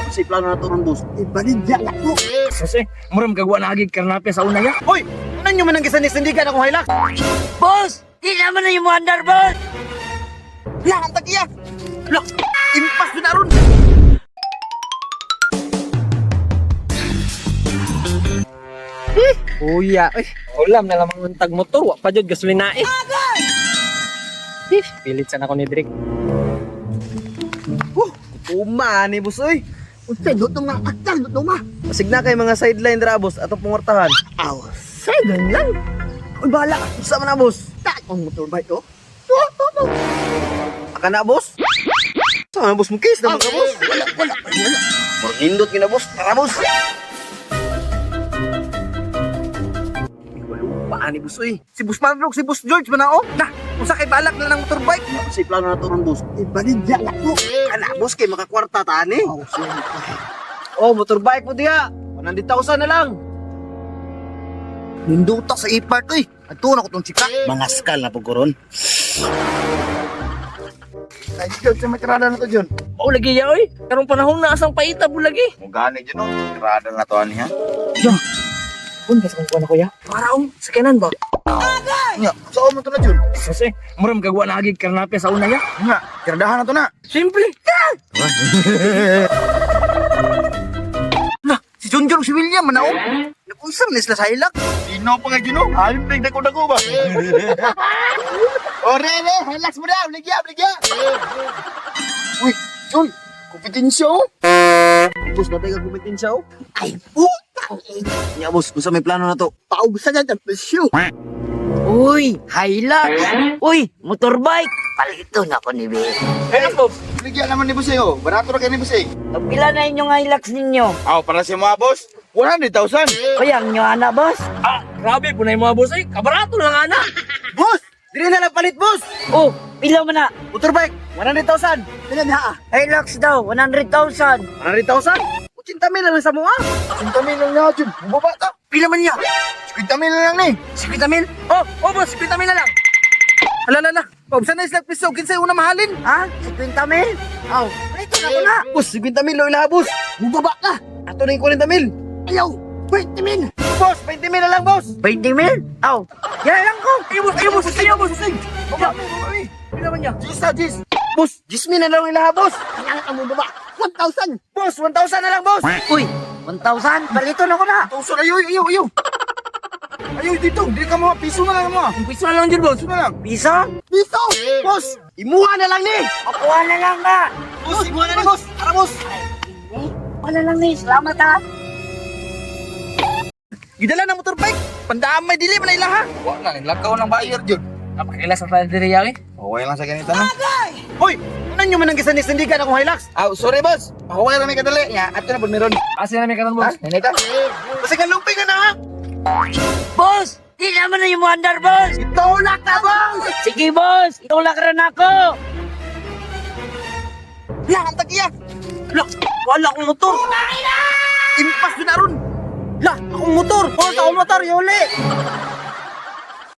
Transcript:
Kasi plano na to ron, boss. Ibaligya na ko. Kasi, murang kagwa na agig karnapya sa una ya. Hoy! Unan nyo man ang gisanis-sindigan akong Hilux! Boss! Di naman na yung andar, boss! Lah, ang tagiya! Lah, impas din na ron! Kuya, eh. Ulam na lamang ang tag motor, wa pa jud gasolina eh. Eh, pilit sana ko ni Drake. Uma ni boss oy. Unsay lutong nga aktal lutong ma. Pasig na kay mga sideline dra boss atong pungortahan. Aw, sideline lang. Uy, bahala ka. Unsa man na boss? Ta akong motorbike oh. To, to, to. Aka na boss? Sa man boss mo case naman ka boss. Wala, wala, wala. Murag nindot gyud na boss. Tara boss. Walo pa ni boss oy. Si Boss Manrog, si Boss George man na oh. Na, unsa kay balak na ng motorbike? Kasi plano na to ron boss. Ibaligya na ko. Kana boss kay makakwarta ta ani. Aw, sige. Oh, motorbike mo diha. 100,000 na lang. Ninduta sa ipart oy. Adto na ko tong chika. Mga skal na puguron. Ay, George, sa matirada na to, John. Oh, lagi ya oy. Karong panahon na asang paita bu lagi. Mo gani dyan no. Tirada na to ani ha. Un kasi kung kuya. Para ang sakyanan ba? Nya, saan mo to na Jun? Kasi, murang kagwa na agig karnapya sa una ya. Nya, tiradahan na to na. Simple. Lah, si John John ug si William man na oh. Nag-unsa man sila sa Hilux? Ino pa nga Jun no. Ayun pig dako dako ba. Ore re, relax mo na, bligya bligya. Uy, John, kompetensya oh. Boss, natay ka kompetensya oh. Ay, putang ina. Nya boss, unsa may plano na to? Paubsa na ang presyo. Uy, Hilux! Uy, motorbike! Palito na ko ni Be. Hello, boss. Bligya naman ni boss eh, oh. Barato ra kay ni boss eh. Pila na inyong Hilux ninyo? Aw, para sa mga boss, 100,000. Kaya ang inyo ana, boss? Ah, grabe po na yung mga boss ay. Kabarato lang ana. Boss, dili na lang palit boss. Oh, pila man na? Motorbike, 100,000. Pila na ah. Hilux daw, 100,000. 100,000? 80 mil na lang sa mua. 50 mil lang na Jun. Bubaba ta. Pila man niya? 50 mil na lang ni. 50 mil? Oh, oh boss, 50 mil na lang. Ala, ala, ala. Paubsa na islang piso, kinsay una mahalin. Ha? 50 mil? Aw, palito na ko na. Boss, 50 mil lo ilaha, boss. Bubaba ka. Ato na yung 40 mil. Ayaw, 20 mil. Boss, 20 mil na lang, boss. 20 mil? Aw, yan lang ko. Ayaw, boss, ayaw, boss, ayaw, boss. Baba mi, baba mi. Pila man niya? Jis ta, jis. Boss, 10 mil na lang ilaha, boss. Kailangan ka bubaba. 1,000. Boss, 1,000 na lang, boss. Uy, 1,000? Palito na ko na. 1,000 ayo ayo ayo. Ayo dito, di ka mo piso na lang mo. Piso na lang dyan, boss. Piso na lang. Piso? Piso. Boss, imuha na lang ni. Makuha na lang ka. Boss, imuha na ni, boss. Tara, boss. Eh, wala lang ni. Salamat ha. Gidala na motorbike. Pandamay dili man na ilaha. Wa na, lakaw ng buyer Jun. Napakila sa tayo diri ya eh. Okay lang sa ganito no. Hoy, unan nyo man ang gisanis-sindigan akong Hilux. Aw, sorry boss. Pahuway ra may kadali. Nya, ato na pud meron. Asa na may karon Ha? boss. Nanay ta? Kasi ka lumping na na, ha? Boss! Di naman na yung andar, boss! Itulak na, boss! Sige, boss! Itulak rin ako! Lah, ang tagiya. Lah, wala akong motor. Impas din na ron. Lah, akong motor. Boss, akong motor, yuli.